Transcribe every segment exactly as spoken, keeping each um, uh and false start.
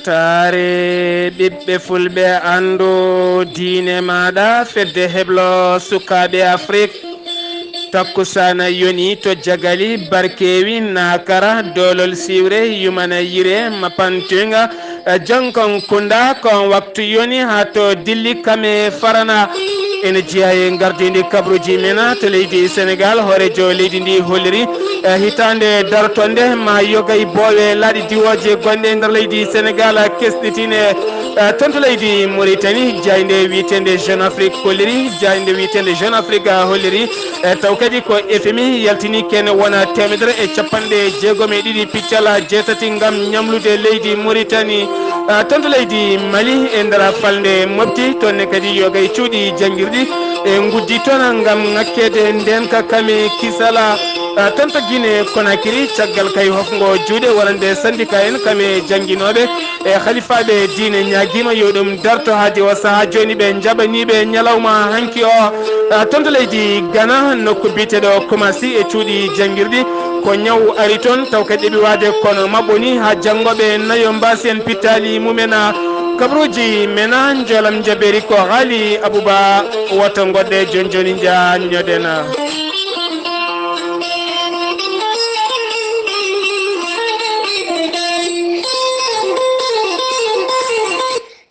Taare ɓiɓɓe fulɓe, anndu diine maaɗa, fedde heblo sukaaɓe Afrik. Takkusaana yoni to Jagali, Barkeewi, Naakara, Doolol Siwre, Yumana Yire, Mapantuynga, Jonkon Kunda, ko on waktu yoni haa to Dilli Kame Farana. Ene jeyaa e ngardiindi kabruuji men to leydi Senegaal, hooreejo leydi ndi holliri, eh, hitaande darotonde ma yogay boowe laaɗe diwooje gonɗe e nder leydi Senegaal kesɗitine, eh, toon to leydi Mauritanie. Jaaynde wiyeteende Jeune Afrique holliri, jaaynde wiyeteende Jeune Afrique, ah, holliri, eh, taw kadi ko F M I yaltini kene wona teemedere e capanɗe jeegom e ɗiɗi piccal jeetati ngam ñamlude leydi Mauritanie, ah, toon to leydi Mali e nder falnde Mopti. Toon ne kadi yogay cuuɗi janngirɗi e nguddi toon ngam ŋakkeede ndeenka Kame Kisala, ah, toon to Guinée Conakry, caggal kay hofngo juuɗe wonande syndicat en Kame jannginooɓe e halifaaɓe diine ñaagiima yo ɗum darto haa diwa sahaa jooni. Ɓe njaɓaniiɓe ñalawma hanki o, ah, toon to leydi Ghana, nokku biyeteeɗo Kumasi e cuuɗi janngirɗi. Ko ñaw ari toon, taw kadi ɗeɓi waade kono maɓɓo ni haa janngo ɓe nayo mbaasi en pittaali mumen. Kabruuji men, njoolam njabeeri ko Haali Abuba. Woto ngoɗɗe jooni jooni njaanñoɗen.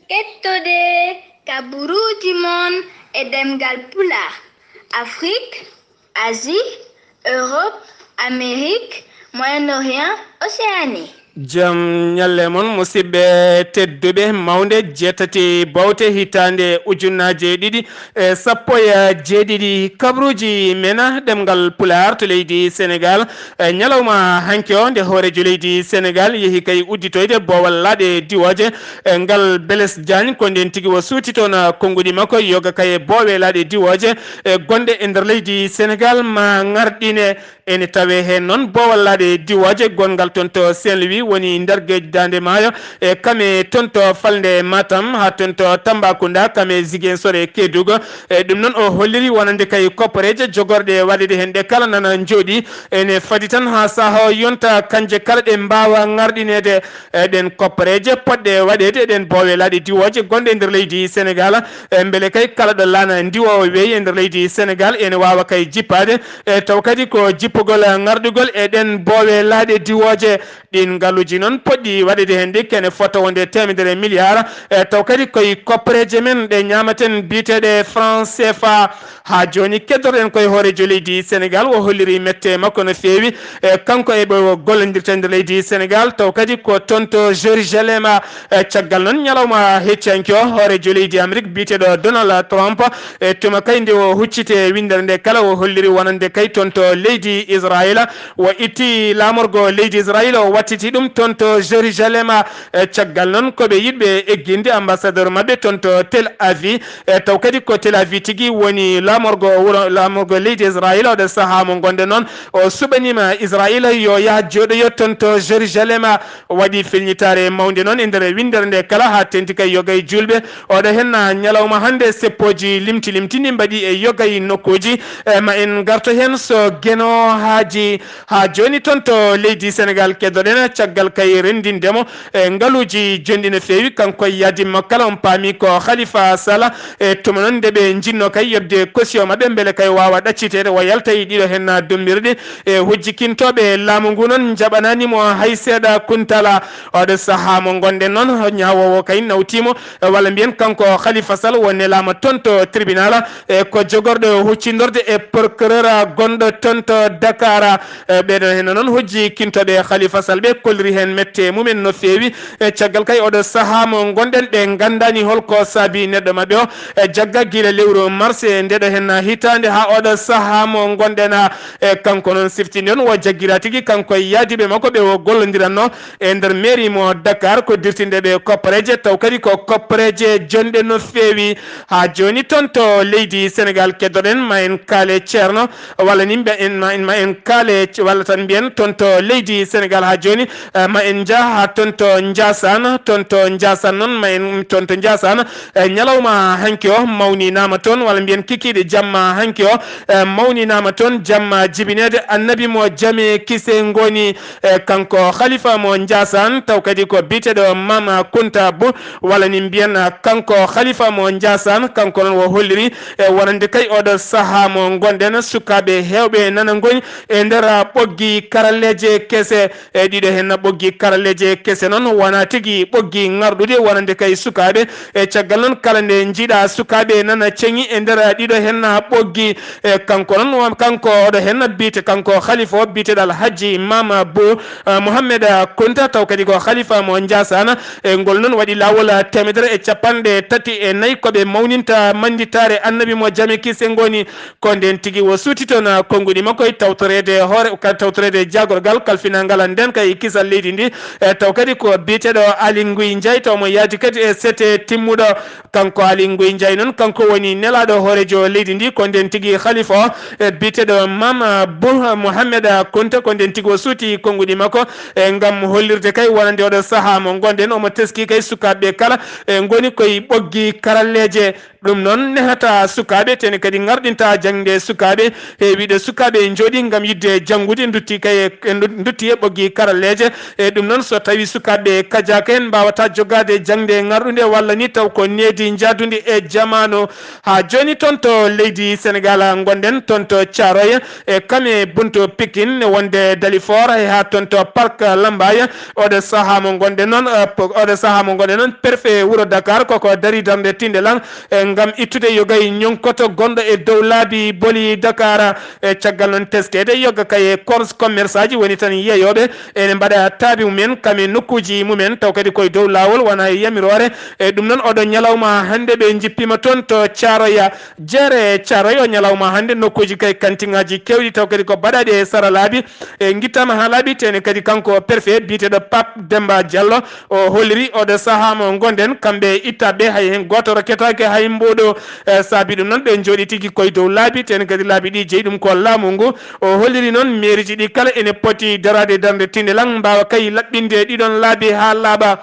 Kettode kaburuuji mon e ɗemngal Pulaar, Afrik, Asie, Europe, Amérique, Moyen-Orient, Océanie. Jam ñalle mon, musidɓe tedduɓe, mawnde jeetati bawte hitaande ujunnaaje ɗiɗi e sappo e jeeɗiɗi, kabruuji men ɗemngal Pulaar to leydi Senegaal. E ñalawma hanki o, nde hooreejo leydi Senegaal yehi kay udditoyde boowal laaɗe diwooje, e ngal Blaise Diagne, ko ndeen tigi o suuti toon konnguɗi makko, yoga kay e boowe laaɗe diwooje, e gonɗe e nder leydi Senegaal ma ŋarɗine. Ene tawee heen noon boowal laaɗe diwooje gonngal toon to Saint-Louis, woni nder geej daande maayo, e Kame toon to falnde Matam, haa toon to Tambacounda, Kame Ziguinchor e Kédougou. E ɗum noon o holliri wonande kay kopporeeje jogorɗe waɗeede heen ɗe kala nana njooɗii. Ene fadi tan haa sahaa o yonta, kanje kala ɗe mbaawa ŋarɗineede, e ɗeen kopporeeje potɗe waɗeede e ɗeen boowe laaɗe diwooje gonɗe e nder leydi Senegaal. E mbele kay kala ɗo laana ndiwoowo weeyi e nder leydi Senegaal ene waawa kay jippaade, e taw kadi ko jippugol ŋarɗugol e ɗeen boowe laaɗe diwooje. Ɗiin ngaluuji noon potɗi waɗeede heen ɗi kene fota wonde teemedere miliyaar, e taw kadi koye kopporeeje men ɗe ñaamaten biyeteeɗe franc C F A. Haa jooni, keddoto-ɗen koye hooreejo leydi Senegaal, o holliri mette makko no feewi, e kanko e ɓe o gollondirta e nder leydi Senegaal, taw kadi ko toon to Jérusalem. E caggal noon, ñalawma heccihanke o, hooreejo leydi Amerik biyeteeɗo Donald Trump, e tuma kay nde o hucciti e winndere nde kala, o holliri wonande kay toon to leydi Israayila, o itti laamorgo leydi Israayila, o wattiti ɗum toon to Jérusalem. E caggal noon, ko ɓe yiɗɓe egginde ambassadeur maɓɓe toon to Tel Aviv. E taw kadi ko Tel Aviv tigi woni laamorgo wuro, laamorgo leydi Israayila. Oɗo sahaa mo ngonɗen noon, o suɓaniima Israayila yo yah jooɗoyo toon to Jérusalem. Waɗi felñitaare mawnde noon e nder winndere nde kala, haa teeŋti kay yogay juulɓe. Oɗo heen ñalawma hannde, seppooji limti limti ndi mbaɗi e yogay nokkuuji. E ma en ngarto heen so Geno haaji. Haa jooni toon to leydi Senegaal keddoɗen, caggal kay renndinde mo e ngaluuji jonɗi no feewi, kanko e yaadimmo kala, on paami ko Khalifa Sall. E tuma noon nde ɓe njinnoo kay yoɓde kosiyo maɓɓe mbele kay waawa ɗacciteede, o yalta e ɗiɗo heen dommbirɗi. E hujjikintooɓe laamu ngu noon njaɓanaani mo hay seeɗa kuntala. Oɗo sahaa mo ngonɗen noon, ñaawoowo kay nawtii mo, e walla mbiyen kanko Khalifa Sall o nelaama toon to tribunal, e ko jogorɗo huccindorde e procureur gonɗo toon to Dakar. E ɓeɗon heen noon hujjikintooɓe Khalifa Sall ɓe kolliri heen mette mumen no feewi. E caggal kay oɗo sahaa mo ngonɗen, ɓe nganndaani holko saabi neɗɗo maɓɓe o. E jagga gila lewru mars e ndeɗo heen hitaande haa oɗo sahaa mo ngonɗen. E kanko noon siftinde on o jaggira tigi kanko e yaadiiɓe makko ɓe o gollondiranno e nder mairie mo Dakar, ko dirtinde ɓe koppareeje, taw kadi ko koppareeje jonɗe no feewi. Haa jooni toon to leydi Senegaal keddoɗen, ma en kaale Ceerno, walla ni mbiya en, ma en, ma en kaale, walla tan mbiyen toon to leydi Senegaal haa jooni, Eh, ma en njah haa toon to Njaasaan, toon to Njaasaan noon, ma en toon to Njaasaan. Eh, ñalawma hanki o mawninaama toon, walla mbiyen kikiiɗe jamma hanki o, eh, mawninaama toon, jamma jibineede Annabi mo jame kise ngoni, eh, kanko halifa mo Njaasaan, taw kadi ko biyeteeɗo Mama Kunta Bou, walla ni mbiyen, eh, kanko halifa mo Njaasaan, kanko noon o holliri, eh, wonande kay oɗo sahaa mo ngonɗen, sukaaɓe heewɓe nana ngoni e nder, ah, ɓoggi karalleeje kese. E ɗiɗo heen ɓoggi karalleeje kese noon, wonaa tigi ɓoggi ŋarɗude wonande kay sukaaɓe. E caggal noon, kala nde njiiɗa sukaaɓe nana ceŋi e nder ɗiɗo heen ɓoggi, e kanko noon, kanko oɗo heen biyete, kanko halifa o biyeteeɗo Alhaji Mama Bou, eh, Mohammed Kunta, taw kadi ko halifa mo Njaasaan. E ngol noon waɗi laawol teemedere e capanɗe tati e nayi ko ɓe mawninta mannditaare Annabi mo jame kise ngoni. Ko ndeen tigi o suuti toon, ah, konnguɗi makko e tawtoreede hoore, ka tawtoreede jaagorgal kalfinangal nden kay kisal leydi ndi. E taw kadi ko biyeteeɗo Ali Nguy Ndiaye, taw mo yaadi kadi e sete timmuɗo. Kanko Ali Nguy Ndiaye noon, kanko woni nelaaɗo hooreejo leydi ndi. Ko ndeen tigi halifa o, e biyeteeɗo Mama Bou Mohammed Kunta, ko ndeen tigi o suuti konnguɗi makko, e ngam hollirde kay wonande oɗo sahaa mo ngonɗen, omo teski kay sukaaɓe kala, e ngoni koye ɓoggi karalleeje. Ɗum noon nehata sukaaɓe, tene kadi ŋarɗinta jaŋde sukaaɓe. Heewiiɗo sukaaɓe njooɗi ngam yiɗde janngude, ndutti kay e, e ndu-, ndutti e ɓoggi karalleeje. E ɗum noon, so tawi sukaaɓe kajaaka en mbaawata jogaade jaŋde ŋarɗunde walla ni taw ko needi njaadundi e jamaanu. Haa jooni toon to leydi Senegaal ngonɗen, toon to Thiaroye, e kam e Buntu Pikine, wonde Dalifort, e haa toon to Parc Lambaye. Oɗo sahaa mo ngonɗen noon, eh, po-, oɗo sahaa mo ngonɗen noon, préfet wuro Dakar, koko darii darnde tiinde lan, e ngam ittude yogay ñonkoto gonɗo e dow laabi boli Dakar. E caggal noon teskeede yoga kay e cor-, commerçant ji woni tan yeyooɓe ene mbaɗa taabi mumen kam e nokkuuji mumen, taw kadi koye dow laawol wona e yamiroore. E ɗum noon, oɗo ñalawma hannde ɓe njippiima toon to Thiaroye. Jeere Thiaroye o ñalawma hannde, nokkuuji kay kantiŋaaji keewɗi taw kadi ko baɗaaɗi e sara laabi. E ngittaama haa laaɓi, tene kadi kanko préfet biyeteeɗo Pape Demba Diallo, o holliri oɗo sahaa mo ngonɗen, kamɓe ittaaɓe hay heen gooto rokketaake hay mboɗo. E saabi ɗum noon, ɓe njooɗi tigi koye dow laabi, tene kadi laabi ɗi jeyi ɗum ko laamu ngu. O holliri noon mairieji ɗi kala ene poti daraade darnde tiinde lan, mbaawa kay laɓɓinde ɗiɗon laabi haa laaɓa.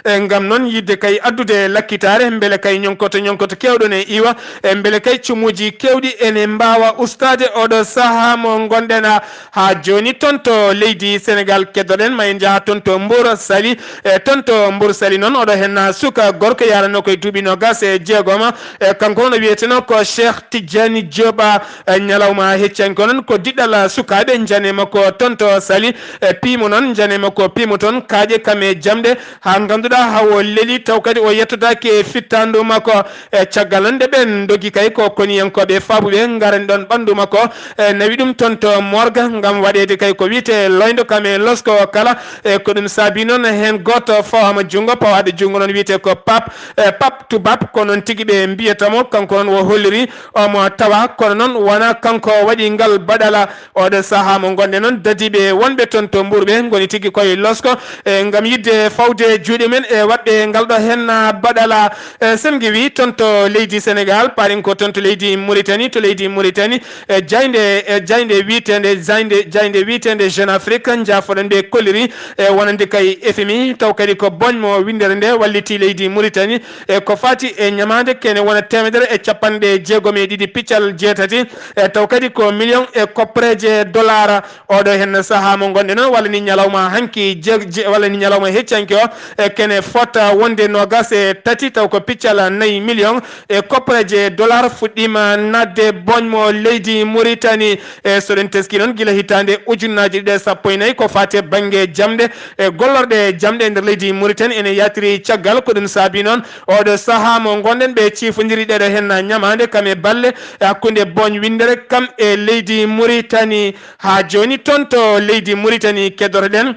E ngam noon yiɗde kay addude lakkitaare, mbele kay ñonkoto ñonkoto keewɗo ne iwa, e mbele kay cumuuji keewɗi ene mbaawa ustaade oɗo sahaa mo ngonɗen. Haa jooni toon to leydi Senegaal keddoɗen, ma en njaha toon to Mbour Saly. E toon to Mbour Saly noon, oɗo heen suka gorko yaranoo koye duuɓi noogaas e jeegom. E kanko noon o wiyeteno ko Cheikh Tidiane Diop. E ñalawma heccanke noon ko diɗɗal sukaaɓe njane makko toon to Saly. E piimo noon njane makko piimo toon kaaƴe kam e jamɗe. Haa ngannduɗaa haa o leli, taw kadi o yettotaake e fittaandu makko. E caggal noon nde ɓeen ndogi kay ko koniyankooɓe faabuɓe ngarani ɗoon ɓanndu makko, e nawi ɗum toon to morgue ngam waɗeede kay ko wiyetee loyndo kam e losko kala. E ko ɗum saabi noon heen gooto fawaama junngo, pawaaɗo junngo noon wiyetee ko Pape, e Pape Toubab, ko noon tigi ɓe mbiyata mo, kanko noon o holliri omo tawa, kono noon wonaa kanko waɗi ngal baɗala. Oɗo sahaa mo ngonɗen noon, dadiiɓe wonɓe toon to Mbour ɓe ngoni tigi koye losko, e ngam yiɗde fawde juuɗe men e waɗɓe ngal ɗo heen baɗala. E sen ngiwi toon to leydi Senegaal, parin ko toon to leydi Mauritanie, to leydi Mauritanie, e jaaynde, e jaaynde wiyeteende, jaaynde, jaaynde wiyeteende Jeune Afrique, njaafoɗen ɓe kolliri, e wonande kay F M I, taw kadi ko boñ mo winndere nde walliti leydi Mauritanie, e ko faati e ñamaande kene wona teemedere e capanɗe jeegom e ɗiɗi piccal jeetati, e taw kadi ko million e koppereeje dollar. Oɗo heen sahaa mo ngonɗen noon, walla ni ñalawma hanki, je-, je-, walla ni ñalawma heccanke o, e kene fota wonde noogaas e tati, taw ko piccal nayi million e koppereeje dollar fuɗɗiima naatde boñ mo leydi Mauritanie. E so ɗen teski noon, gila hitaande ujunnaaji ɗiɗi e sappo e nayi, ko faati e bannge jamɗe e gollorɗe jamɗe e nder leydi Mauritanie ene yaatiri caggal. Ko ɗum saabi noon oɗo sahaa mo ngonɗen ɓe ciifondiri ɗeɗo heen ñamaande kam e balle e hakkunde boñ winndere kam e leydi Mauritanie. Haa jooni toon to leydi Mauritanie keddotoɗen.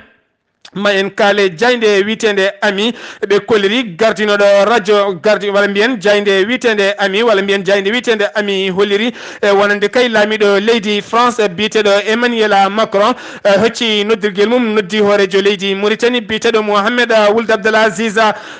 Ma en kaale jaaynde wiyeteende Ami, ɓe kolliri gardinoɗo radio gardi, walla mbiyen jaaynde wiyeteende Ami, walla mbiyen jaaynde wiyeteende Ami holliri, e wonande kay laamiɗo leydi France biyeteeɗo Emmanuel Macron, e hocci noddirgel mum, noddi hooreejo leydi Mauritanie biyeteeɗo Mohamed Wuld Abdel Aziz.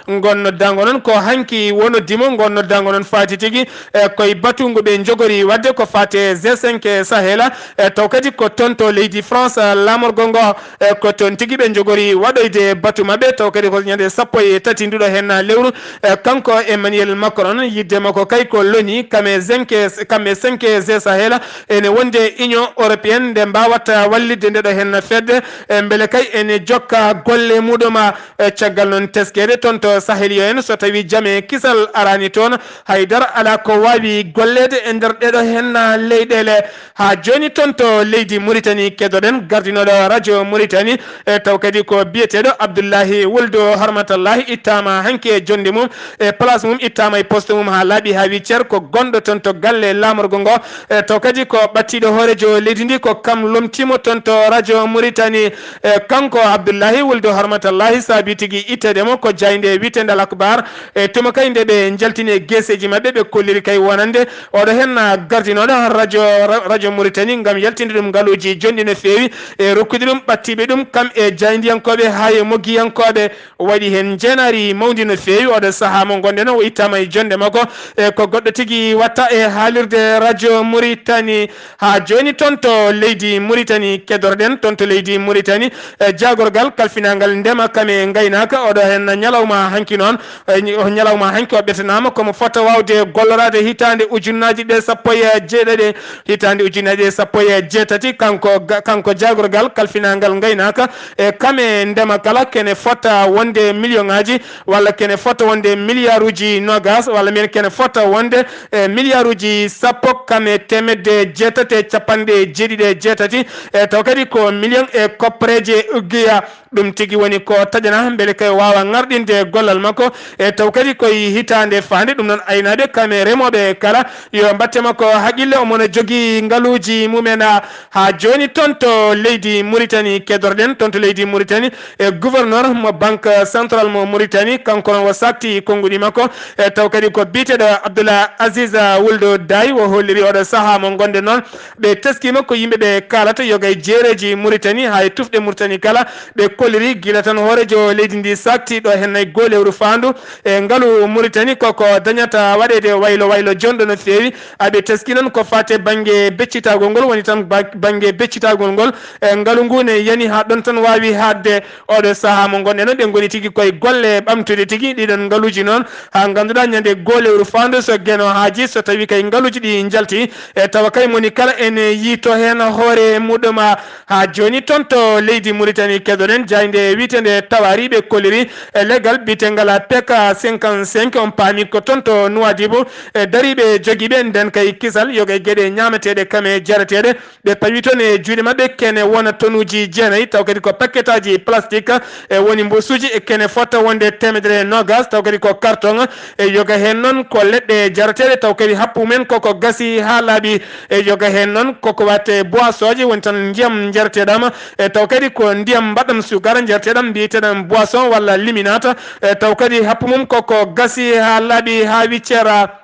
Ngon noddaango noon ko hanki wo noddi mo, ngon noddaango noon faati tigi, e koye batu ngu ɓe njogori waɗde ko faate G cinq Sahel, e taw kadi ko toon to leydi France laamorgo ngo, e ko toon tigi ɓe njogori ɓuri waɗoyde batu maɓɓe, taw kadi ko ñande sappo e tati nduɗo hen lewru. E, kanko Emmanuel Macron, yidde makko kay ko loni, kame zinke, kame cinq G Sahel, ene wonde Union Européenne nde mbawata wallitde ndeɗo hen fedde, e, mbele kay ene jokka golle muɗum, e, caggal noon teskede toon to Sahel yo en, so tawi jame kisal arani toon, haydara ala ko wawi gollede e nder ɗeɗo hen leyɗele. Ha joni toon to leydi Mauritanie kedoɗen gardinoɗo radio Mauritanie, e, taw kadi ko biyeteɗo Abdoullahi Wuldu Hormatallahi ittama hanki e jonde mum, e place mum ittama e poste mum ha laaɓi ha wi cer, ko gonɗo toon to galle lamorgo ngo, e, taw kadi ko ɓattiɗo hoorejo leydi ndi, ko kam lomtimo toon to radio Mauritanie. E, kanko Abdoullahi Wuldu Hormatallahi saabi tigi ittede mo ko jayde witende Al Akbar, e, tuma kay nde ɓe jaltini e geseji maɓɓe, ɓe kolliri kay wonande oɗo hen, ah, gardinoɗo radio, ra-, radio Mauritanie ngam yaltinde ɗum ngaluuji jonɗi no feewi, e rokkude ɗum ɓattiɓe ɗum kam e jaayndiyankooɓe haa e moggiyankooɓe. Waɗi heen njeenaari mawndi no feewi. Oɗo sahaa mo ngonɗen o, o ittaama e jonnde makko, e ko goɗɗo tigi watta e haalirde radio Mauritanie. Haa jooni toon to leydi Mauritanie kedorɗen, toon to leydi Mauritanie, e jaagorgal kalfinaangal ndema kam e ngaynaaka, oɗo heen ñalawma hanki noon, e ñi-, o ñalawma hanki o ɓetanaama komo fota waawde golloraade hitaande ujunnaaji ɗe sappo e jeeɗiɗi, hitaande ujunnaaji ɗe sappo e jeetati, kanko ga-, kanko jaagorgal kalfinaangal ngaynaaka, e kam e ndema kala kene fota wonde million ŋaaji, walla kene fota wonde milliard uji noogas, walla mbiyen kene fota wonde, e milliard uji sappo kam e teemedde jeetati e capanɗe jeeɗiɗi e jeetati, e taw kadi ko million e koppareeje uggiya. Ɗum tigi woni ko taƴana mbele kay waawa ŋarɗinde gollal makko, e taw kadi koye hitaande faande. Ɗum noon, aynaaɓe kam e remooɓe kala, yo mbatte makko haqqille, omo na jogii ngaluuji mumen. Haa jooni toon to leydi Mauritanie kedorɗen, toon to leydi Mauritanie, e gouverneur mo Banque Centrale mo Mauritanie, kanko noon o saakti konnguɗi makko, e taw kadi ko biyeteeɗo Abdoulaye Aziz Wuld Daye, o holliri oɗo sahaa mo ngonɗen noon. Ɓe teskiima ko yimɓe ɓe kaalata yoga e jeereeji Mauritanie haa e tufɗe Mauritanie kala. Ɓe kolliri gila tan hooreejo leydi ndi saakti ɗo heen nay goo lewru faandu, e ngalu Mauritanie koko dañata waɗeede waylo waylo jonɗo no feewi. Aɓe teski noon ko faate bannge beccitagol ngol, woni tan ba-, bannge beccitagol ngol, e ngalu ngu ne yani haa ɗon tan waawi haaɗde. Oɗo sahaa mo ngonɗen noon, ɗe ngoni tigi koye golle ɓamtude tigi ɗiɗon ngaluuji noon, haa ngannduɗaa ñande goo lewru faandu so Geno haaji, so tawi kay ngaluuji ɗi njalti, e tawa kay moni kala ene yiito heen hoore muɗum. Haa jooni toon to leydi Mauritanie kedoɗen jaaynde wiyeteende Tawari, ɓe kolliri e leggal biyetengal P K cinquante-cinq, on paami ko toon to Nouadhibou, e dariiɓe jogiiɓe nden kay kisal yoga e geɗe ñaameteeɗe kam e jarateeɗe. Ɓe pawi toon e juuɗe maɓɓe kene wona tonuuji jeenayi, taw kadi ko paquetaaji plastique, e woni mbuusuuji e kene fota wonde teemedere e noogas, taw kadi ko carton, e yoga heen noon ko leɗɗe jarateeɗe, taw kadi happu mumen koko gasi haa laaɓi, e yoga heen noon koko watte boisonji, woni tan ndiyam jarateeɗam, e taw kadi ko ndiyam mbaɗɗam sukara jarateeɗam mbiyeteeɗam boisson walla liminata, e taw kadi happu mum koko gasi haa laaɓi haa wiccera.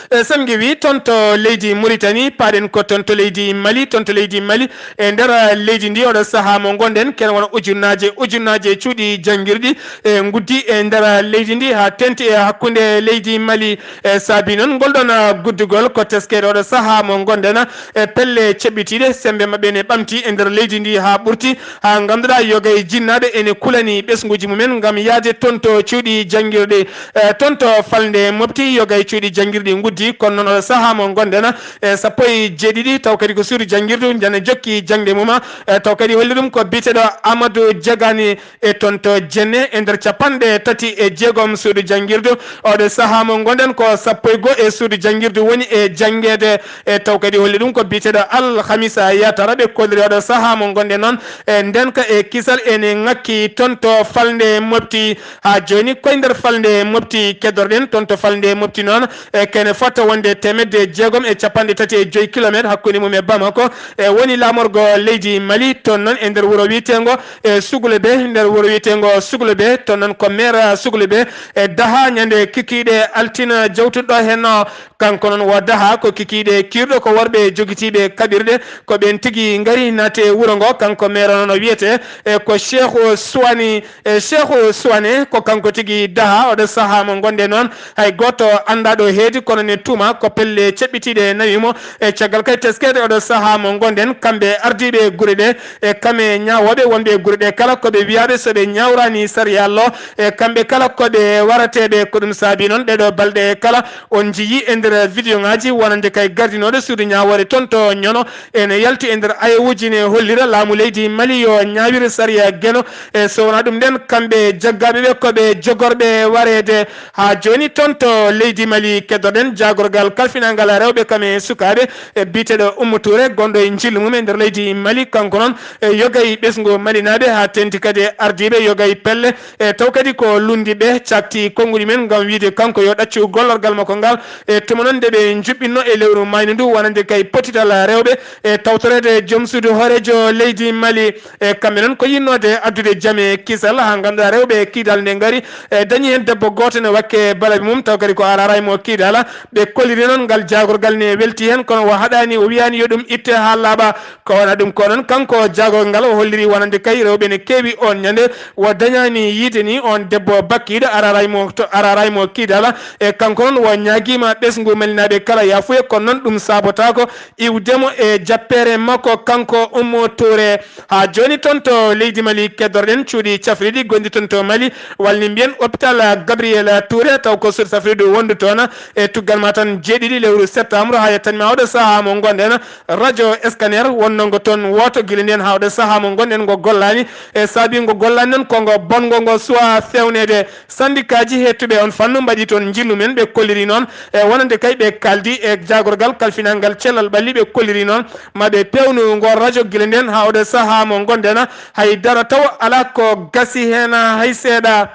E, Samedi wi toon to leydi Mauritanie, paaɗen ko toon to leydi Mali, toon to leydi Mali, e nder leydi ndi oɗo sahaa mo ngonɗen, kene wona ujunnaaje, ujunnaaje cuuɗi janngirɗi, e, nguddi e nder leydi ndi haa teŋti e hakkunde leydi Mali. E, saabi noon ngol ɗoon, a, guddugol ko teskeede oɗo sahaa mo ngonɗen, e, pelle ceɓɓitiiɗe, semmbe maɓɓe ne ɓamti e nder leydi ndi haa ɓurti, haa ngannduɗaa yoga e jinnaaɓe ene kulani ɓesnguuji mumen ngam yahde toon to cuuɗi janngirɗi. E, toon to falnde Mopti, yoga e cuuɗi janngirɗi nguddi, kono noon oɗo sahaa mo ngonɗen, e, sappo e jeeɗiɗi, taw kadi ko suudu janngirdu, njana jokki jaŋde mum, e, taw kadi holli ɗum ko biyeteeɗo Amadou Diagani, e, toon to Jenne, e nder capanɗe tati e jeegom suudu janngirdu. Oɗo sahaa mo ngonɗen ko sappo e goo e suudu janngirdu woni e janngeede, e, taw kadi holli ɗum ko biyeteeɗo Alhamisa Yatara, ɓe kolliri oɗo sahaa mo ngonɗen noon, e, ndenka e kisal ene ŋakki toon to falnde Mopti. Haa jooni koye nder falnde Mopti kedorɗen, toon to falnde Mopti noon, e, kene fota wonde teemedde jeegom e capanɗe tati e joy kilometer hakkunde mum e Bamako, e, woni laamorgo leydi Mali. Toon noon e nder wuro wiyeteengo, e, Suglube, nder wuro wiyeteengo Suglube, toon noon ko maire Suglube, e, Daha ñande kikiiɗe altine jawtuɗo heen o. Kanko noon wo Daha ko kikiiɗe kiirɗo, ko worɓe jogitiiɓe kaɓirɗe, ko ɓeen tigi ngari naati e wuro ngo. Kanko maire noon o wiyetee, e, ko Cheikhou Souane, e, Cheikhou Souane, ko kanko tigi Daha. Oɗo sahaa mo ngonɗen noon, hay gooto anndaa ɗo heedi, ko kono ne tuuma ko pelle ceɓɓitiiɗe nawi mo. E caggal kay teskeede oɗo sahaa mo ngonɗen, kamɓe ardiiɓe gure ɗe, e kame ñaawooɓe wonɓe e gure ɗe kala, ko ɓe wiyaaɓe so ɓe ñaawraani sariya allo, e kamɓe kala ko ɓe warateeɓe. Ko ɗum saabi noon ɗeɗo balɗe kala on njiyi e nder vidéo ŋaaji wonande kay gardinooɗo suudu ñaawoore toon to Ñono, ene yalti e nder ayewuuji ne hollira laamu leydi Mali yo ñaawir sariya Geno. E so wonaa ɗum ɗen, kamɓe jaggaaɓe ɓe ko ɓe jogorɓe wareede. Haa jooni toon to leydi Mali keddoɗen jaagorgal kalfinangal rewɓe kam e sukaaɓe, e biyeteeɗo Oumou Touré, gonɗo e njillu mum e nder leydi Mali, kanko noon e yogay ɓesngu malinaaɓe, haa teeŋti kadi e ardiiɓe yogay pelle, e taw kadi ko lunndiiɓe cakti konnguɗi men ngam wiyde kanko yo ɗaccu gollorgal makko ngal. E tuma noon nde ɓe njuɓɓinno e lewru maaynu ndu wonande kay pottital rewɓe, e tawtoreede joom suudu hooreejo leydi Mali, e kamɓe noon ko yinnoode addude jam e kisal, haa ngannduɗaa rewɓe e kiidal nde ngari, e dañi heen debbo gooto ne wakke balabi mum, taw kadi ko Araray mo kiidala. Ɓe kolliri noon ngal jaagorgal ne welti heen, kono o haɗaani, o wiyaani yo ɗum itte haa laaɓa. Ko wona ɗum ko noon, kanko jaagorgal ngal o holliri wonande kay rewɓe ne keewi oon ñande, o dañaani yiide ni oon debbo bakkiiɗo Araray mo to Araray mo kiidala. E kanko noon o ñaagiima ɓesngu malinaaɓe kala yaafuya, kono noon ɗum saabotaako iwde mo e jappeere makko kanko Oumou Touré. Haa jooni toon to leydi Mali keddorɗen cuuɗi cafriɗi gonɗi toon to Mali, walni mbiyen hôpital Gabriel Touré, taw ko suuɗi safriɗi wondu toon. E tuggal ma tan jeeɗiɗi lewru septembre, haa yettanmi haa oɗo sahaa mo ngonɗen, radio scanner wonnongo toon wooto gila ndeen haa oɗo sahaa mo ngonɗen ngo gollaani. E saabi ngo gollaani noon ko ngo bonngo ngo suwaa feewneede. Sandikaaji heettuɓe on fannu mbaɗi toon njillu men, ɓe kolliri noon e wonande kay ɓe kaaldi e jaagorgal kalfinangal cellal ɓalli, ɓe kolliri noon ma ɓe peewnu ngo radio gila ndeen haa oɗo sahaa mo ngonɗen, hay dara taw alaa ko gasi heen hay seeɗa.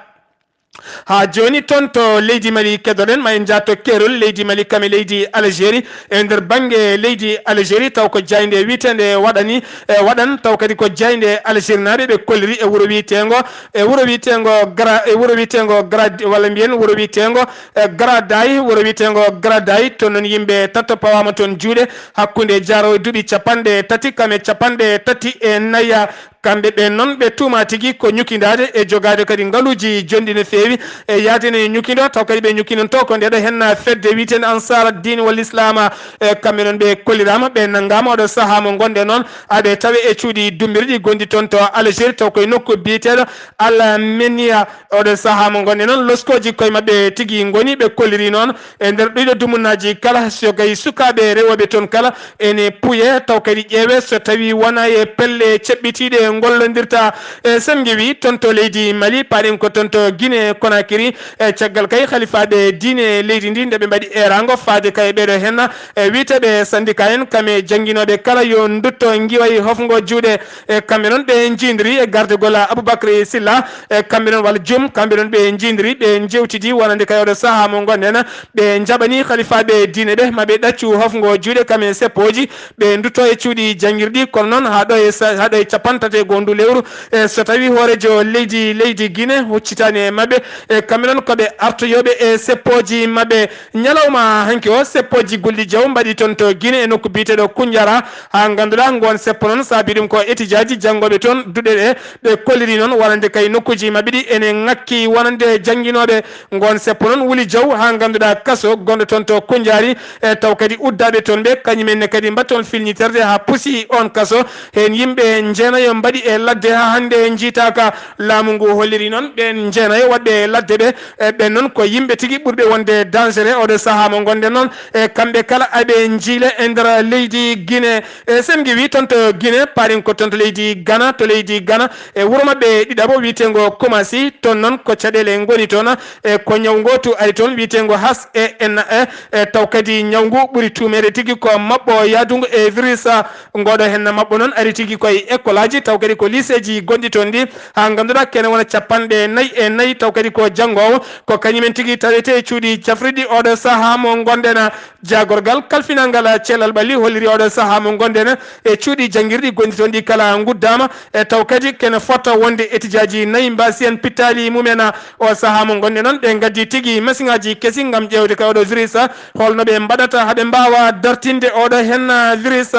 Haa jooni toon to leydi Mali keddoɗen, ma en njahto keerol leydi Mali kam e leydi Algérie. E nder bannge leydi Algérie, taw ko jaaynde wiyeteende waɗani, e waɗan, taw kadi ko jaaynde Algérie naaɓe ɓe kolliri e wuro wiyeteengo, e wuro wiyeteengo Gra-, e wuro wiyeteengo Grad-, walla mbiyen wuro wiyeteengo, e Gradaye, wuro wiyeteengo Gradaye. Toon noon yimɓe tato pawaama toon juuɗe hakkunde jaaroowo e duuɓi capanɗe tati kam e capanɗe tati e nayi. Kamɓe ɓeen noon ɓe tuumaa tigi ko ñukindaade e jogaade kadi ngaluuji jonɗi no feewi. E yaade ne ñukindo, taw kadi ɓe ñukinanto ko ndeɗo henna fedde wiyeteende Ansar Diin wal Islaama. E kamɓe noon ɓe kolliraama, ɓe nanngaama oɗo sahaa mo ngonɗen noon, aɓe tawe e cuuɗi dummbirɗi gonɗi toon to Algérie, taw koye nokku biyeteeɗo Almenia. Oɗo sahaa mo ngonɗen noon, loskooji koye maɓɓe tigi ngoni, ɓe kolliri noon e nder ɗiɗo dumunnaaji kala, so gay sukaaɓe rewooɓe toon kala ene puye, taw kadi ƴeewe so tawi wona e pelle ceɓɓitiiɗe ngollondirta. E sen ngewi toon to leydi Mali, paaɗen ko toon to Guinée Conakry, e caggal kay halifaaɓe diine leydi ndi nde ɓe mbaɗi eeraango faade kay ɓeɗo henna, e wiyeteeɓe syndicat en kam e jannginooɓe kala yo ndutto ngiway hofngo juuɗe. E kamɓe noon ɓe njiidiri e gardagol Aboubacry Sylla, e kamɓe noon walla jum, kamɓe noon ɓe njiidiri, ɓe njewtidi wonande kay oɗo sahaa mo ngonɗen, ɓe njaɓani halifaaɓe diine ɓe ma ɓe ɗaccu hofngo juuɗe kam e seppooji, ɓe ndutto e cuuɗi janngirɗi, kono noon haa ɗo e sa-, haa ɗo e capanɗe tati e goondu lewru, e so tawi hooreejo leydi, leydi Guinée huccitaani e maɓɓe, e kamɓe noon ko ɓe artoyooɓe e seppooji maɓɓe. Ñalawma hanki o, seppooji Gulɗi Jaw mbaɗi toon to Guinée e nokku biyeteeɗo Kunjara, haa ngannduɗaa ngoon seppo noon saabi ɗum ko etijaaji janngooɓe toon duɗe ɗe, ɓe kolliri noon wonande kay nokkuuji maɓɓe ɗi ene ŋakki wonande jannginooɓe. Ngoon seppo noon wuli jaw haa ngannduɗaa kaso gonɗo toon to Kunjaari, e taw kadi uddaaɓe toon ɓe, kañum en ne kadi mbaɗ toon filñiterde haa pusi oon kaso. Heen yimɓe njeenayo mbaɗi e ladde haa hannde njiitaaka. Laamu ngu holliri noon ɓeen njeenayo waɗɓe e ladde ɓe, e ɓeen noon ko yimɓe tigi ɓurɓe wonde dangereux oɗo sahaa mo ngonɗen noon. E kamɓe kala aɓe njiila e nder leydi Guinée. E sen ngewi toon to Guinée, paaɗen ko toon to leydi Ghana, to leydi Ghana, e wuro maɓɓe ɗiɗaɓo wiyeteengo Kumasi, toon noon ko caɗeele ngoni toon, e ko ñaw ngootu ari toon wiyeteengo H E N E, e taw kadi ñaw ngu ɓuri tuumeede tigi ko maɓɓo yahdungu e virus. Ngooɗo henna maɓɓo noon ari tigi koye école aji, taw kadi ko lycée ji gonɗi toon ɗi, haa ngannduɗaa kene wona capanɗe nayi e nayi, taw kadi ko janngoowo, ko kañum en tigi tawetee e cuuɗi cafriɗi oɗo sahaa mo ngonɗen. Jaagorgal kalfinangal cellal ɓalli holliri oɗo sahaa mo ngonɗen e cuuɗi janngirɗi gonɗi toon ɗi kala nguddaama, e taw kadi kene fota wonde etijaaji nayi mbaasi en pittaali mumen. O sahaa mo ngonɗen noon, ɓe ngaddi tigi masiŋaaji kesi ngam ƴeewde kay oɗo virus, holno ɓe mbaɗata haa ɓe mbaawa dartinde oɗo henna virus.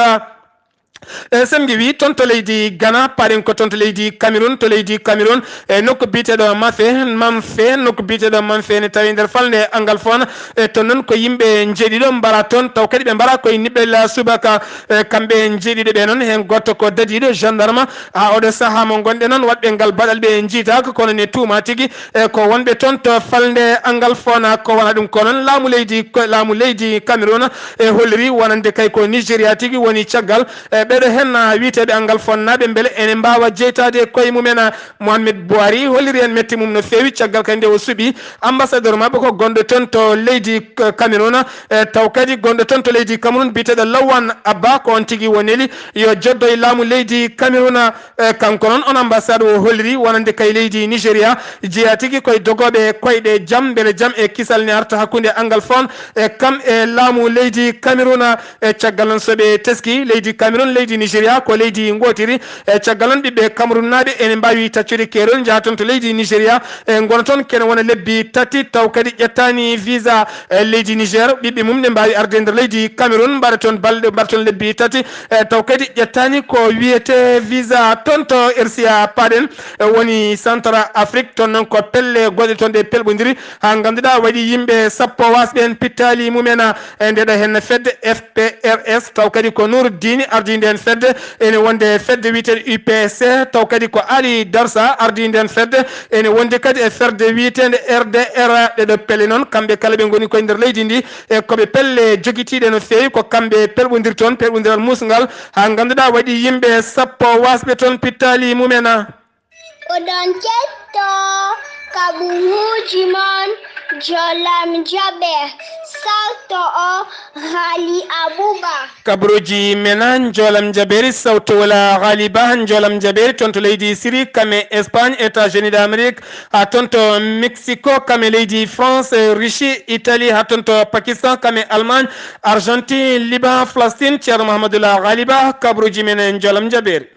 E sen ngiwi toon to leydi Ghana, paaɗen ko toon to leydi Cameroun, to leydi Cameroun, e nokku biyeteeɗo Mafe, Mamfe, nokku biyeteeɗo Mamfe ne tawi nder falnde Angleterre. E toon noon ko yimɓe njeeɗiɗo mbara toon, taw kadi ɓe mbara koye niɓɓel subaka. E kamɓe njeeɗiɗo ɓe noon, heen gooto ko dadiiɗo gendarme. Haa oɗo sahaa mo ngonɗen noon, waɗɓe ngal baɗal ɓe njiitaaka, kono ne tuuma tigi e ko wonɓe toon to falnde Angleterre. Ko wona ɗum ko noon laamu leydi, ko laamu leydi Cameroun e holliri wonande kay ko Nigeria tigi woni caggal e ɓeɗo hen, ah, wiyeteeɓe Angleterre naaɓe, mbele ene mbaawa jeytaade koye mumen. Ah, Mohamed Buhari holliri en mette mum no feewi caggal kay nde o suɓi ambassadeur maɓɓe ko gonɗo toon to leydi K-, Cameroun. E taw kadi gonɗo toon to leydi Cameroun biyeteeɗo Lawan Abba, ko on tigi o neli yo joddo e laamu leydi Cameroun. E kanko noon on ambassade o holliri wonande kay leydi Nigeria jeyaa tigi koye dogooɓe koyɗe jam, mbele jam e kisal ne arta hakkunde Angleterre e kam e laamu leydi Cameroun. E caggal noon so ɓe teski leydi Cameroun, leydi Nigeria ko leydi ngootiri. E caggal noon ɓiɓɓe Cameroun naaɓe ene mbaawi taccude keerol, njaha toon to leydi Nigeria, e ngona toon kene wona lebbi tati, taw kadi ƴettaani visa. E leydi Niger, ɓiɓɓe mum ne mbaawi arde nder leydi Cameroun, mbaɗa toon balɗe, mbaɗa toon lebbi tati, e taw kadi ƴettaani ko wiyetee visa. Toon to R C A paaɗen, e woni Centre Afrique, toon noon ko pelle goɗɗe toon ɗe pelɓondiri, haa ngannduɗaa waɗi yimɓe sappo waasɓe heen pittaali mumen. E nde ɗo heen fedde F P R S, taw kadi ko Nuruddini ardii ndeen fedde, ene wonde fedde wiyeteende U P C, taw kadi ko Ali Darsa ardii ndeen fedde, ene wonde kadi e fedde wiyeteende R D R. Ɗe ɗo pelle noon, kamɓe kala ɓe ngoni koye nder leydi ndi, e ko ɓe pelle jogitiiɗe no feewi, ko kamɓe pelɓondiri toon, pelɓondiral muusngal, haa ngannduɗaa waɗi yimɓe sappo waasɓe toon pittaali mumen. Oɗon ketto kaɓuruuji mon, Jolam Jaɓe, sarto o Haali Abuba. Kaɓuruuji men, Jolam Jaɓeeri, sawto wala Haali Ba, Jolam Jaɓeeri, toon to leydi Siri, kame Espagne, États-Unis d'Amérique, haa toon to Mexico, kame leydi France, Russie, Italie, haa toon to Pakistan, kame Allemagne, Argentine, Liban, Palestine, Ceerno Mahamadou Haali Ba, kaɓuruuji men, Jolam Jaɓeeri.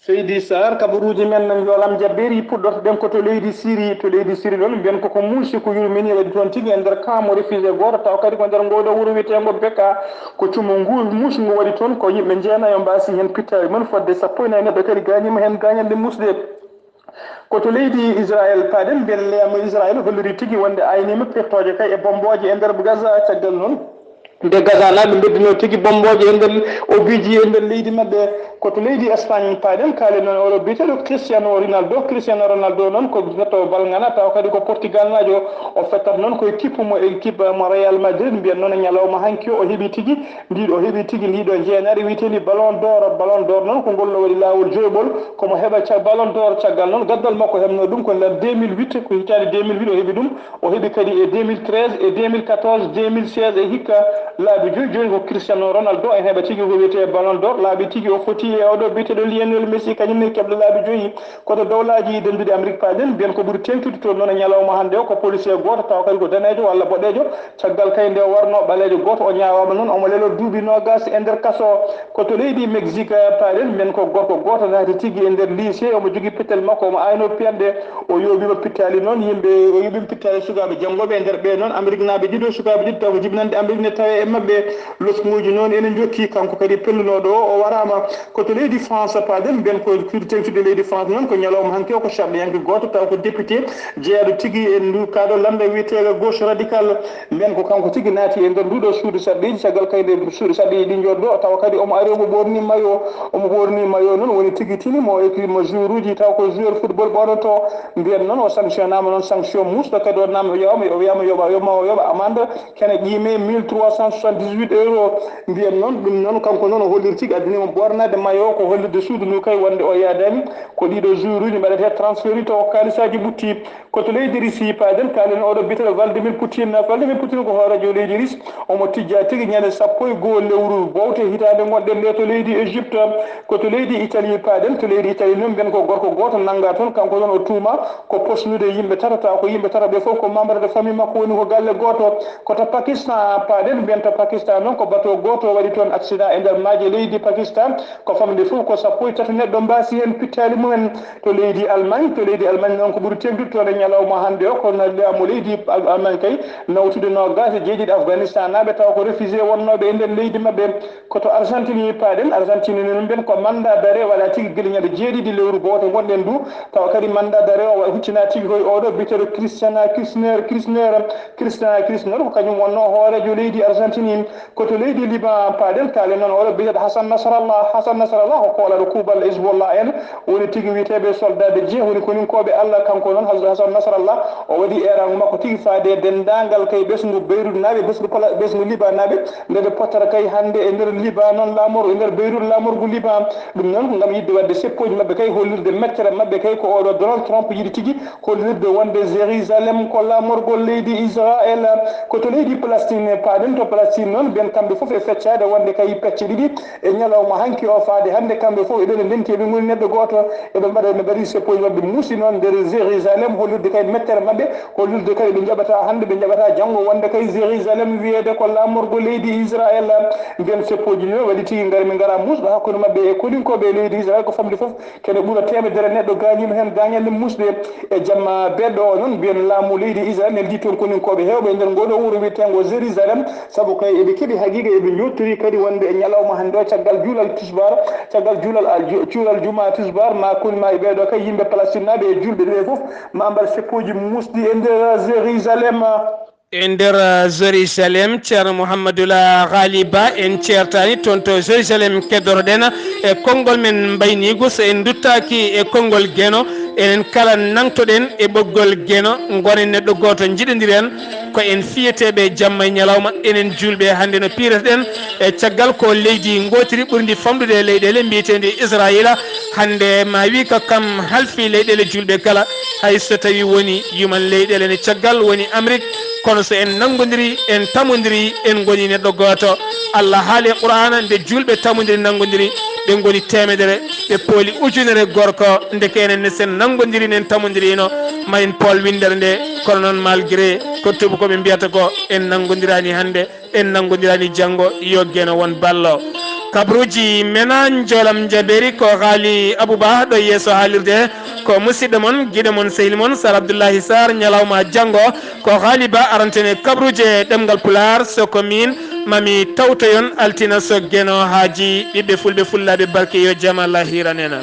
Seydi Sarr, kabaruuji men no Njoolam Jabbeeri, puɗɗorto-ɗen ko to leydi Siri. To leydi Siri ɗoon, mbiyen ko ko muusi ko yurmini waɗi toon tigi e nder kaa mo réfugié gooto, tawa kadi ko nder ngoo ɗoo wuro wiyeteengo Beka. Ko cumu ngu muusi ngu waɗi toon, ko yimɓe jeenayo mbaasi heen pittaali mum, fodde sappo e nayi neɗɗo kadi gaañiima heen gaañanɗe muusɗe. Ko to leydi Israel paaɗen, mbiyen laamu Israel holliri tigi wonde ayniima pirtooje kay e bommbooje e nder Gaza. Caggal noon, nde Gaza naaɓe mbeddunoo tigi bommbooje e nder obiiji e nder leydi maɓɓe. Ko to leydi Espagne paaɗen, kaalen noon oɗo biyeteeɗo Cristiano Ronaldo. Cristiano Ronaldo noon ko fettowo bal ngana, tawa kadi ko Portugal naajo. O fettata noon ko équipe mo, équipe mo Real Madrid. Mbiyen noon e ñalawma hanki o, o heɓi tigi ndiɗo, o heɓi tigi ndiɗo jeenaari wiyeteendi Ballon d'Or. Ballon d'Or noon ko ngol no waɗi laawol joyɓol, ko mo heɓa ca-, Ballon d'Or. Caggal noon, gaddal makko heɓnoo ɗum ko nder deux mille huit, ko hitaande deux mille huit o heɓi ɗum. O heɓi kadi e deux mille treize, e deux mille quatorze, deux mille seize, e hikka laabi joyi. Jooni ko Cristiano Ronaldo en heɓa tigi ko wiyetee Ballon d'Or. Laabi tigi o foti e oɗo biyeteeɗo Lionel Messi, kañum ne keɓɗo laabi joyi. Ko to Dowlaaji Dennduɗi Amerik paaɗen, mbiyen ko ɓuri teeŋtude toon noon e ñalawma hannde o, ko policier gooto, tawa kadi ko daneejo walla boɗeejo. Caggal kay nde o warnoo ɓaleejo gooto, o ñaawaama noon, omo leloo duuɓi noogaas e nder kaso. Ko to leydi Mexique paaɗen, mbiyen ko gorko gooto naati tigi e nder lycée, omo jogii pittel makko, omo aynoo piyanɗe. O yooɓiima pittaali noon yimɓe, o yooɓiima pittaali sukaaɓe janngooɓe e nder ɓee noon, Ameriknaaɓe ɗiɗo, sukaaɓe ɗiɗo, taw ko jibinande Amerik ne tawee e maɓɓe. Loskuuji noon ene njokki, kanko kadi pellunooɗo o, o waraama. Ko to leydi France paaɗen, mbiyen ko ɓuri teeŋtude leydi France noon, ko ñalawma hanki o, ko sarɗiyanke gooto, taw ko député, jeyaaɗo tigi e ndu, kaa ɗoo lannda wiyeteeɗo gauche radical. Mbiyen ko kanko tigi naati e nder nduɗo suudu sarɗiiji, caggal kay nde suudu sarɗiiji ɗi njooɗo, tawa kadi omo ari, omo ɓoorni mayo, omo ɓoorni mayo noon, woni tigi tini mo écrit mo joueur uji, taw ko joueur football ɓornoto. Mbiyen noon o sanctionnaama noon sanction muusɗo, kadi o naam, o yowama, o wiyama yoɓa, yoɓa, yoɓa amande kene qiime mille trois cent soixante-dix-huit euros. Mbiyen noon ɗum noon, kanko noon o holliri tigi, addani mo ɓoornaade mayo o, ko hollirde suudu ndu kay wonde o yaadaani, ko ɗiɗo joueur uji mbaɗetee transfert, taw kaalisaaji ɓutti. Ko to leydi Russie paaɗen, kaalen oɗo biyeteeɗo Vladimir Poutine. Vladimir Poutine ko hooreejo leydi Russie. Omo tijjaa tigi ñande sappo e goo lewru bowte hitaande ngonɗen nde to leydi Égypte. Ko to leydi Italie paaɗen. To leydi Italie noon, mbiyen ko gorko gooto nanngaa toon. Kanko noon o tuumaa ko posnude yimɓe tato, tawa ko yimɓe tato ɓe fof ko membre de famille makko woni ko galle gooto. Ko to Pakistan paaɗen. Mbiyen to Pakistan noon ko bateau gooto waɗi toon accident e nder maaje leydi Pakistan. Ko Famɗude fof ko sappo e tato neɗɗo mbaasi heen pittaali mumen. To leydi Allemagne, to leydi Allemagne noon ko ɓuri teeŋtude toon e ñalawma hannde o, kono laamu leydi Al-, Allemagne kay nawtude noogaas e jeeɗiɗi Afganistanaaɓe tawa ko réfugié wonnooɓe e nder leydi maɓɓe. Ko to Argentine paaɗen, Argentine noon mbiyen ko mandat d'arrêt waɗaa tigi gila ñande jeeɗiɗi lewru gooto ngonɗen ndu, tawa kadi mandat d'arrêt o huccina tigi koye oɗo biyeteeɗo Christiana Kirchner, Kirchner, Christiana Kirchner ko kañum wonnoo hooreejo leydi Argentine. Ko to leydi Liban paaɗen, kaalen noon oɗo biyeteeɗo Hassan Nasrallah. Hassan Nasrallah ko koolaaɗo kuuɓal Hezbollah en, woni tigi wiyeteeɓe soldaaɓe je, woni koninkooɓe Allah. Kanko noon Has-, Hassan Nasrallah o waɗi eeraango makko tigi faade e denndaangal kay ɓesngu Beirut naaɓe, ɓesngu pala-, ɓesngu Liban naaɓe, nde ɓe pottata kay hannde e nder Liban noon laamor-, e nder Beirut laamorgu Liban. Ɗum noon ko ngam yiɗde waɗde seppooji maɓɓe kay, hollirde mettere maɓɓe kay ko oɗo Donald Trump yiɗi tigi hollirde wonde Jérusalem ko laamorgol leydi Israël. Ko to leydi Palestine paaɗen, to Palestine noon, ɓen kamɓe fof e feccaade wonde kay pecce ɗiɗi e ñalawma hanki o faade hannde, kamɓe fof eɓe ndenti, eɓe ngoni neɗɗo gooto, eɓe mbaɗa, eɓe mbaɗi seppooji maɓɓe muusi noon nder Jérusalem, hollirde kay mettere maɓɓe, hollirde kay ɓe njaɓata hannde, ɓe njaɓata janngo wonde kay Jérusalem wiyeede ko laamorgo leydi Israël. Nden seppooji ɗi noon waɗi tigi ngari, min ngara muusɗo hakkunde maɓɓe e koninkooɓe e leydi Israël, ko famɗi fof kene ɓura teemedere neɗɗo gaañiima heen gaañanɗe muusɗe. E jamma beɗɗo o noon, mbiyen laamu leydi Israel neldi toon koninkooɓe heewɓe e nder ngoo ɗoo wuro wiyeteengo Jérusalem, sabu kay eɓe keɓi haqiiqa, eɓe njooɗtori kadi wonde e ñalawma hannde o, caggal juulal tisbaar, caggal juulal al-, ju-, cuural jumaa tisbaar, ma koni ma e ɓee ɗoo kay yimɓe Palestinnaaɓe e juulɓe ɓee fof ma mbaɗ seppooji muusɗi e nder Jérusalem. E nder, eh, Jérusalem, Ceerno Mouhamadoula Ghali Ba, en ceertaani toon to Jérusalem, keddoro-ɗen e konngol men mbayniigu. So en nduttaaki e konngol Geno, enen kala nangto-ɗen e ɓoggol Geno, ngonen neɗɗo gooto, njiɗondiren, ko en fiyeteeɓe jamma e ñalawma, enen juulɓe. Hannde no piirata-ɗen, e caggal ko leydi ngootiri ɓurndi famɗude e leyɗeele mbiyeteendi Israayiila, hannde ma wi ko kam halfi leyɗeele juulɓe kala, hay so tawi woni yuman leyɗeele ne caggal woni Amérique, kono so en nanngondirii, en tamondirii, en ngoni neɗɗo gooto. Allah haali e Qur'aana, nde juulɓe tamondiri, nanngondiri, ɓe ngoni teemedere, ɓe pooli ujunere gorko. Ndeke enen ne, so en nanngondirii, en tamondiriino, ma en pool winndere nde. Kono noon, malgré ko tuubakooɓe mbiyata ko, en nanngondiraani hannde, en nanngondiraani janngo, yo Geno won ballo. Kabruuji mena njoolam njabeeri ko Ghali Abou Ba ɗo yeeso haalirde. Ko musidɗo mon, giɗo mon, sehil mon, Sar Abdoullahi Sarr. Ñalawma janngo, ko Ghali Ba aranten e kabruuje ɗemngal Pulaar. So ko miin, ma mi tawtoyon altina so Geno haaji. Ɓiɓɓe fulɓe, fullaaɓe, barke yo jam Allah hiiran en.